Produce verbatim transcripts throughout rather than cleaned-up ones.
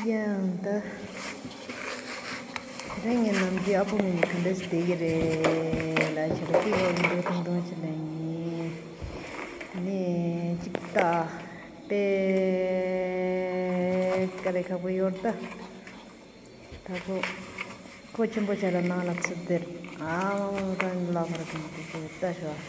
ཡང་ད། དེ་རིང་ངའི་ནམ་རྒྱུན་ཨ་ཕོ་མིན་ག་འདྲ་ཞིག་བསྡད་ཀྱི་རེད་ལ། ཞེ་དྲག་སྐྱིད་པོ་ཡིན་འདུག་ཐུང་ཐུང་ཞིག་ལ་ཡིན། ནི་གཅིག་ལྟ། དཔེ་དཀའ་ལས་ཁག་པོ་ཡོད་ད། ད་ཁོ། ཁོ་ཆེན་པོ་ཆགས་ལ་ནང་ལ་ཚུད་དེར། ཨ་མ་མ་མ་ད་ལ་བར་གྱི་དེ་ཚོ་ལྟ་ཤོག་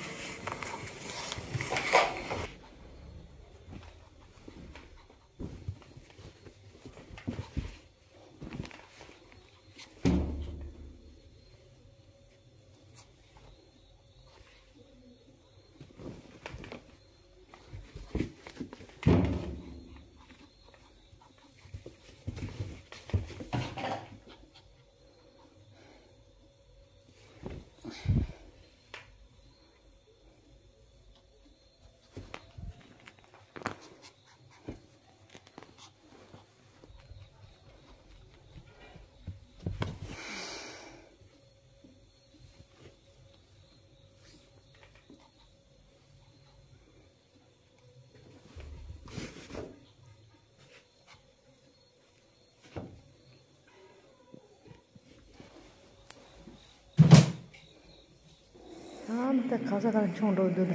ཨ་མ་ད་ག་ས་ག་ལ་མཆོང་འགྲོ་འདུག་ད།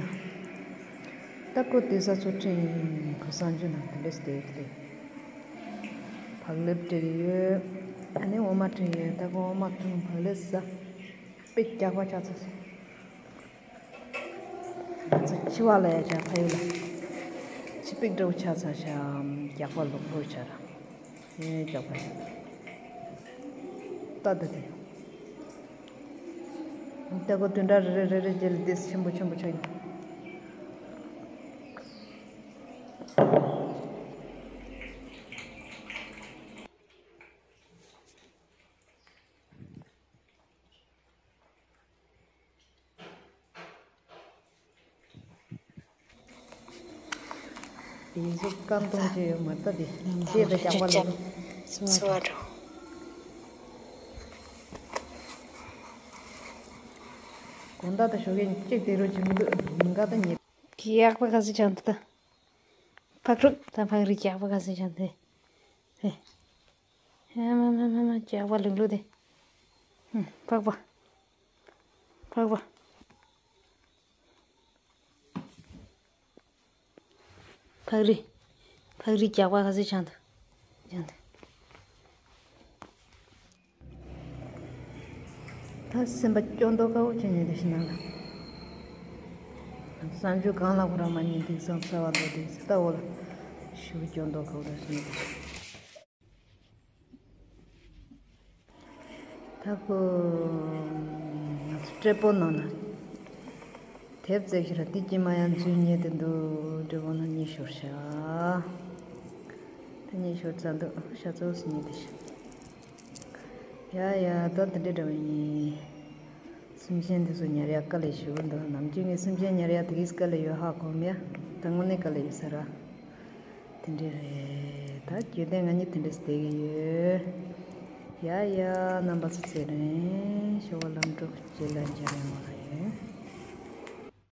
ད་ཁོ་དེ་ས་ཚོ་ཁྲིད་ཁོ་གསང་སྤྱོད་ནང་དེ་འདྲས་བསྡད་ཀྱི་རེད། བག་ལེབ་སྤྲད་ཀྱི་ཡོད། ཨ་ནི་འོ་མ་སྤྲད་ཀྱི་ཡོད། ད་ཁོ་འོ་མ་འཐུང་བག་ལེབ་ཟ། དཔེ་རྒྱགས་པ་ཆགས་ཚར་སོང་། ང་ཚོ་འཆི་བ་ལ་ཡ་ཆ་ཕ་ཡུལ་ལ། འཆི་ཕིག་འདྲ་བོ་ཆགས་ཚར་ཤག་རྒྱགས་པ་ལུག་ལུག་ཆགས་ར། ཨེ་རྒྱགས་པ་ཡ། ལྟ་ད་དེ། ལྟ་གོ་དུས་འདྲ་རེ་རེ་རེ་རེ་རྗེས་ལ་ཏིས་ཆེན་པོ་ཆེན་པོ་ཆགས་ཡིན། དེ་ཚོ་ཀ་འདོན་བྱས་ཡོད་མ་རེད་ད། དེ་ཤེས་པའི་ཇག་པ་ལ་སོ་བ་འགྲོ། དགོང་དག་ད་ཞོགས་ཀས་གཅིག་དེ་རུ་བྱེད་མི་འདུག་ཉིན་དཀར་ད་ཉེ། ཇག་པ་ག་ཚོད་ཆགས་འདུག་ད། ཕག་རུ་ད་ཕག་རི་ཇག་པ་ག་ཚོད་ཆགས་འདུག་ཧེ། ཧེ་མ་མ་མ་མ་ཇག་པ་ལུག་ལུག་དེ། ཧུམ་ཕག་པ། ཕག་པ། ཕག་རི། ཕག་རི་ཇག་པ་ག་ཚོད་ཆགས་འདུག་ཆགས་འདུག་ད་སེམས་པ་སྐྱོ་མདོག་ཁ་པོ་ཅིག་ཉལ་བསྡད་ཤི་ན་ལ། གསང་སྤྱོད་གང་ལ་ཁོ་རང་མ་ཉལ་འདུག་བསམ་ས་བ་འདུག་འདུག་ཟེར་ལྟ་འོ་ལ། ཞུ་སྐྱོ་མདོག་ཁ་པོ་ར་ཞུ་ན་ལ། ད་ཁོ་ང་ཚོ་སྤྲེལ་པོ་ནང་ན་དེབ་བཙལ་ཤི་ར་དེ་ཀྱི་མ་ཡང་འཛུལ་ཉེ་དེ་འདུག་སྤྲེལ་པོ་ནང་གཉིད་ཤོར་ཤག་ད་གཉིད་ཤོར་ཙང་འདུག་ཤ་ཚོགས་སུ་ཉེ་དེ་ཤག་ཡ་ཡ་ད་དེ་འདྲའི་འདྲ་བ་ཡིན། སེམས་ཅན་འདི་ཚོ་ཉར་ཡག་དཀའ་ལས་ཞེ་པོ་འདུག་ནམ་རྒྱུན་ངས་སེམས་ཅན་ཉར་ཡག་དེ་གིས་དཀའ་ལས་ཡོད་ཧ་གོ་མེད། ད་དངོས་གནས་དཀའ་ལས་ཡོད་ས་ར། དེ་འདྲས་རེད། ད་རྒྱུན་ལྡན་ང་གཉིས་དེ་འདྲས་བསྡད་ཀྱི་ཡོད། ཡ་ཡ་རྣམ་པ་ཚོ་ཚེ་རིང་ཞོགས་པ་ལམ་འགྲོ་རྗེས་ལ་མཇལ་ཡོང་བ་ཡིན།